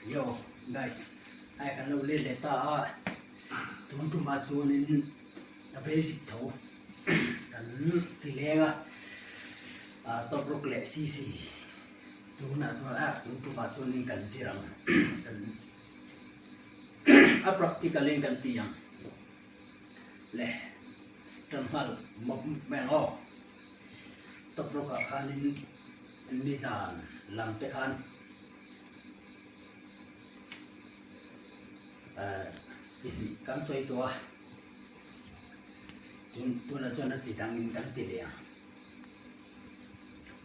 Yo guys, hei kan lo let leh ta a, tun tumah chuanin a basic tho kan ti leng a, top rock leh CC tunah chuan a tun tumah chuanin kan zir ang kan a practical in kan ti ang le tan nghal mawp mai ang aw top rock ah khanin nizan lam te khan chi hnih kan sawi tawh a tun tunah chuan a chi dangin kan ti leh ang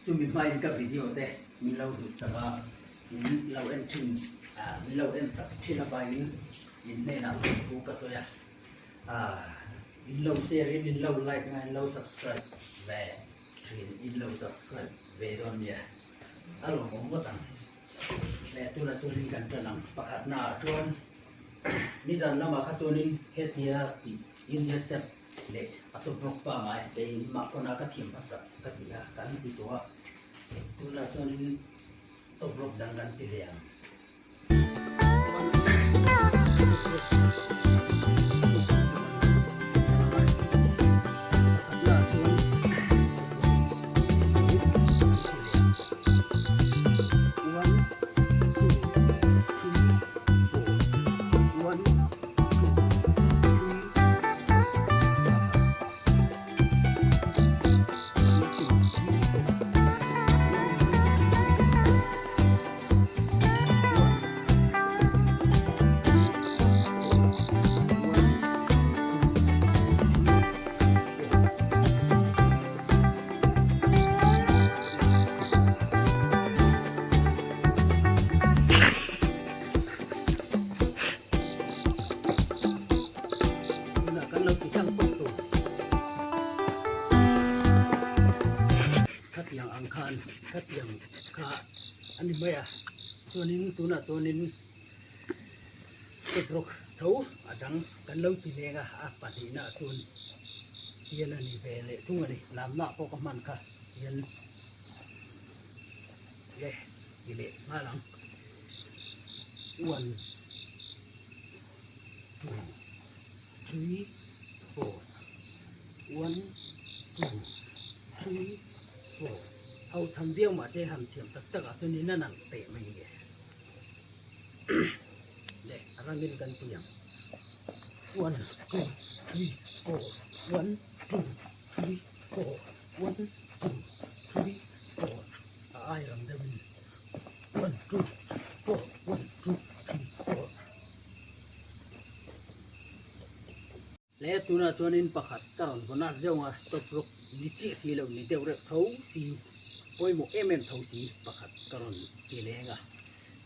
chumi hmain ka video te min lo hlut sak a min lo en thin ah min lo en sak thin avangin in hnenah thu ka sawi a ah in lo share in in lo like na in lo subscribe ve thin in lo subscribe ve dawn nia a lawmawm ngawt ang. Leh tunah chuanin kan tan ang pakhatna ah chuan nizan lamah kha chuanin hetia tih India step leh a tawp rawk pangai kei mah pawn a ka thiam hmasa ka ti a kan ti tawh a tunah chuanin tawp rawk dang kan ti leh ang. One, two, three, four. One, two, three, two, three, four. One, two, three, four. Tunah kan lo ti tlang pawp tur. Khatiang ang khan khatiang kha a ni mai a. Chuanin tunah chuanin Petrok tho a dang kan lo ti leng a, a pahnihna chuan hian a ni ve leh thung a ni. Lamna pawh ka hman kha hian le ti leh nghal ang. One, two, three, four. One, two, three, four. Ho tham viau mahse han thiam tak tak ah chuan in a nalh teh mai nge. Le a rangin kan ti ang one two three four one two three four one two three four a ai rang deuhin one two four one two three four Le tunah chuanin pakhat ka rawn vawn a zeuh a top rock ni chiah si lo ni deuh reuh tho si pawimawh em em tho si pakhat ka rawn ti leng a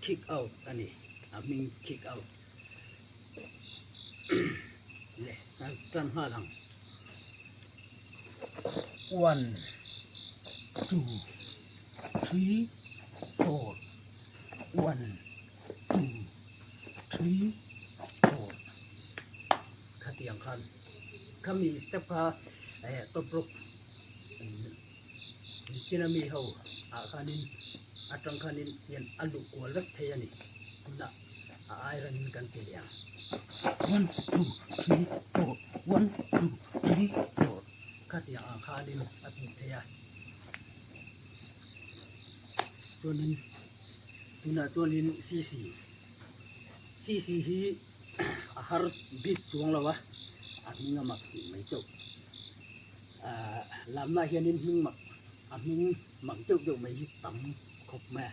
kick out a ni a hming kick out le kan tan nghal ang one two three four one two three four khatiang khan khami step kha eh top rope nichina mi ho ah khanin atang khanin hian a luh kual vek thei a ni tunah a ai rangin kan ti leh ang one two three four one two three four khatiang ang khanin a tih theih a chuanin Tunah chuanin CC CC hi a har bik chuang lo a, a hming a mak tih mai chauh. Ahh lamna hianin hming mak a hming mak deuh deuh mai hi tam khawp mai a,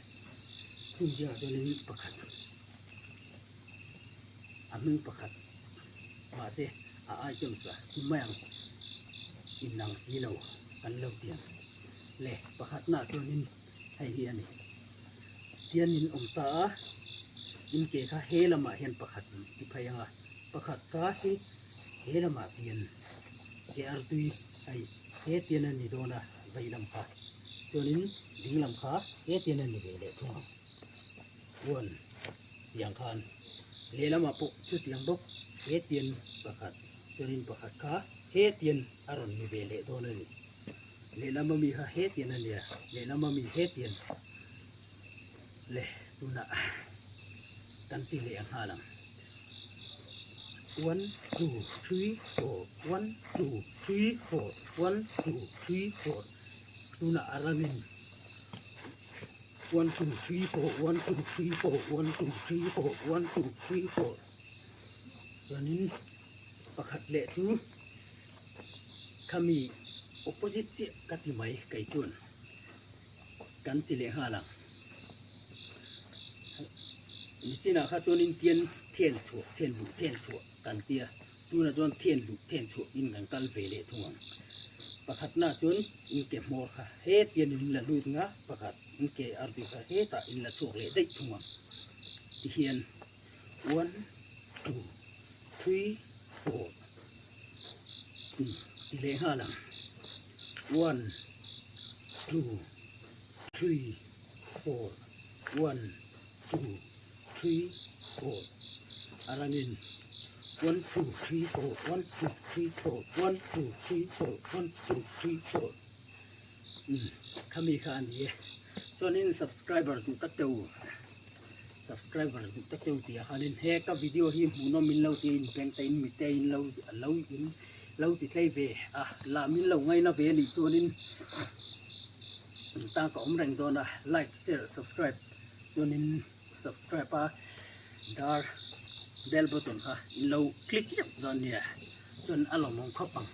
chung zingah chuanin pakhat a hming pakhat mahse a items a ti mai ang inang si lo kan lo ti ang le pakhatnaah chuanin. Hei hi a ni. Tian in awm ta a, in ke kha he lamah hian pakhat in ti phei ang a, pakhat kha hi he lamah tian ke artui hei he tian a ni dawn a vei lam kha. Chuanin ding lam kha he tian a ni ve leh thung ang. One tiang khan lehlamah pawh chutiang bawk he tian pakhat chuanin pakhat kha he tian a rawn ni ve leh dawn a ni. Lehlam ami kha hetian a nia, lehlam ami hetian le tunah. Kan ti leh nghal ang. One, two, three, four, one, two, three, four, one, two, three, four. Tunah a rangin one, two, three, four, one, two, three, four, one, two, three, four, one, two, three, four. Chuanin pakhat leh chu khami opposite chiah ka ti mai kei chuan kan ti leh nghal ang. Nichinah kha chuanin tian thian chhuah thian luh thian chhuah kan tia tunah chuan thian luh thian chhuah in kan kal ve leh thung ang. Pakhatnaah chuan in ke hmawr kha he tian in la lut nga pakhat in ke artui kha hetah in la chhuak leh daih thung ang tihian one two three four ti leh nghal ang one two three four one two three four a rangin one two three four one two three four one two three four one two three four umm khami kha a ni e chuanin subscriber duh tak teuh subscriber duh tak teuh tih ah khanin he ka video hi hmuhnawm in lo ti a inbeng te in mite in lo lo in lo ti tlei ve a la min lo ngaina ve anih chuanin Tan ka awm reng dawn a, like, share, subscribe chuanin subscribe a dar bell button kha in lo click zeuh dawn nia, chuan a lawmawm khawp ang.